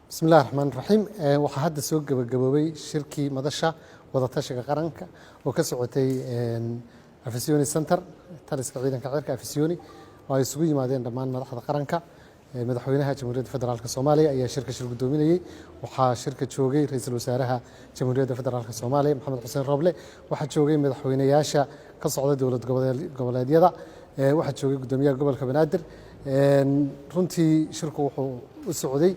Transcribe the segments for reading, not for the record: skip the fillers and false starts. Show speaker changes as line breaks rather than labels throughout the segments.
Bismi illahi raxmaan raxiim. Waxaa hadda soo gebagaboobay shirkii Madasha Wadatashiga Qaranka oo ka socotay Afisyooni Center, taliska ciidanka cirka Afisyooni, oo ay isugu yimaadeen dhammaan madaxda qaranka. Madaxweynaha Jamhuuriyadda Federaalka Soomaaliya ayaa shirka shir guddoominayey. Waxaa shirka joogay Ra-iisul Wasaaraha Jamhuuriyadda Federaalka Soomaaliya, Maxamed Xuseen Roble. Waxaa joogay madaxweynayaasha ka socda dowlad goboleedyada. Waxaa joogay guddoomiyaha gobolka Banaadir. Runtii shirku wuxuu u socday,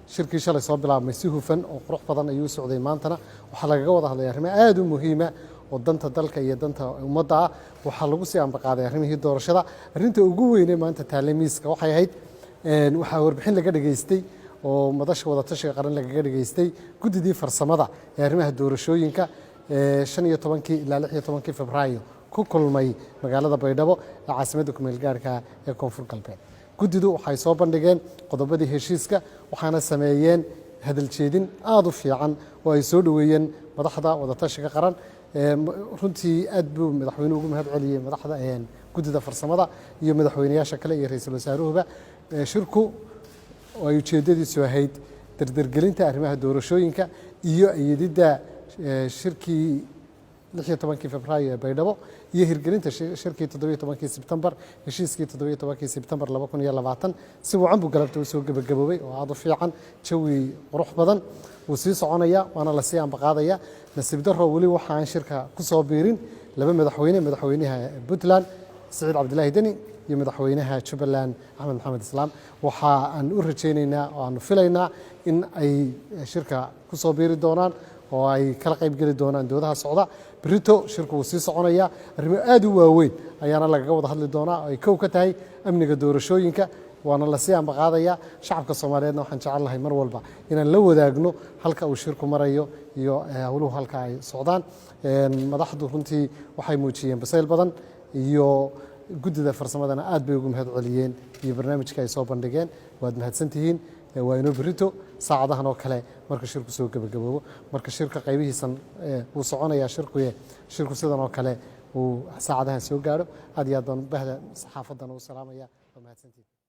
shirkii shalay soo bilaabmay, si hufan oo qurux badan ayuu u socday. Maantana waxaa lagaga wada hadlay arrimo aada u muhiima oo danta dalka iyo danta ummadda ah. Waxaa lagu sii ambaqaaday arrimihii doorashada. Arrinta ugu weyne maanta taale miiska waxay ahayd, waxaa warbixin laga dhageystay oo Madasha Wadatashiga Qaran lagaga dhageystay guddidii farsamada ee arrimaha doorashooyinka 15-kii ilaa 16-kii Febraayo ku kulmay magaalada Baydhabo ee caasimadda kumeel gaarka ee Koonfur Galbeed. Guddidu waxay soo bandhigeen qodobadii heshiiska, waxaana sameeyeen hadaljeedin aada u fiican oo ay soo dhoweeyeen madaxda wadatashiga qaran. Runtii aad buu madaxweynuhu ugu mahad celiyey madaxda guddida farsamada iyo madaxweynayaasha kale iyo ra-iisul wasaaruhuba. Shirku oo ay ujeeddadiisu ahayd dardargelinta arrimaha doorashooyinka iyo ayididda shirkii 16-kii Febraayo ee Baydhabo iyo hirgelinta shirkii 17-kii Sebtembar, heshiiskii 17-kii Sebtembar 2020, si wacan buu galabta usoo gebagaboobay oo aada u fiican, jawi qurux badan. Wuu sii soconaya, waana lasii ambaqaadaya. Nasiib daro, weli waxa aan shirka ku soo biirin laba madaxweyne: madaxweynaha Puntland, Siciid Cabdilaahi Deni, iyo madaxweynaha Jubbaland, Axmed Maxamed Islaam. Waxa aan u rajaynaynaa oo aanu filaynaa in ay shirka ku soo biiri doonaan oo ay kala qayb geli doonaan doodaha socda. Berito shirku wuu sii soconaya, arrimo aada u waaweyn ayaana lagaga wada hadli doonaa oo ay kow ka tahay amniga doorashooyinka, waana lasii ambaqaadaya. Shacabka Soomaaliyeedna waxaan jecel lahay mar walba inaan la wadaagno halka uu shirku marayo iyo howluhu halka ay socdaan. Madaxdu runtii waxay muujiyeen bisayl badan, iyo guddida farsamadana aad bay ugu mahad celiyeen iyo barnaamijka ay soo bandhigeen. Waad mahadsantihiin. Waa inoo berito saacadahan oo kale marka shirku soo gebagaboobo. Marka shirka qaybihiisan wuu soconayaa shirkuye, shirku sidan oo kale uu saacadahan soo gaadho. Aad iyo aad baan bahda saxaafaddana u salaamaya. Waa mahadsantihiin.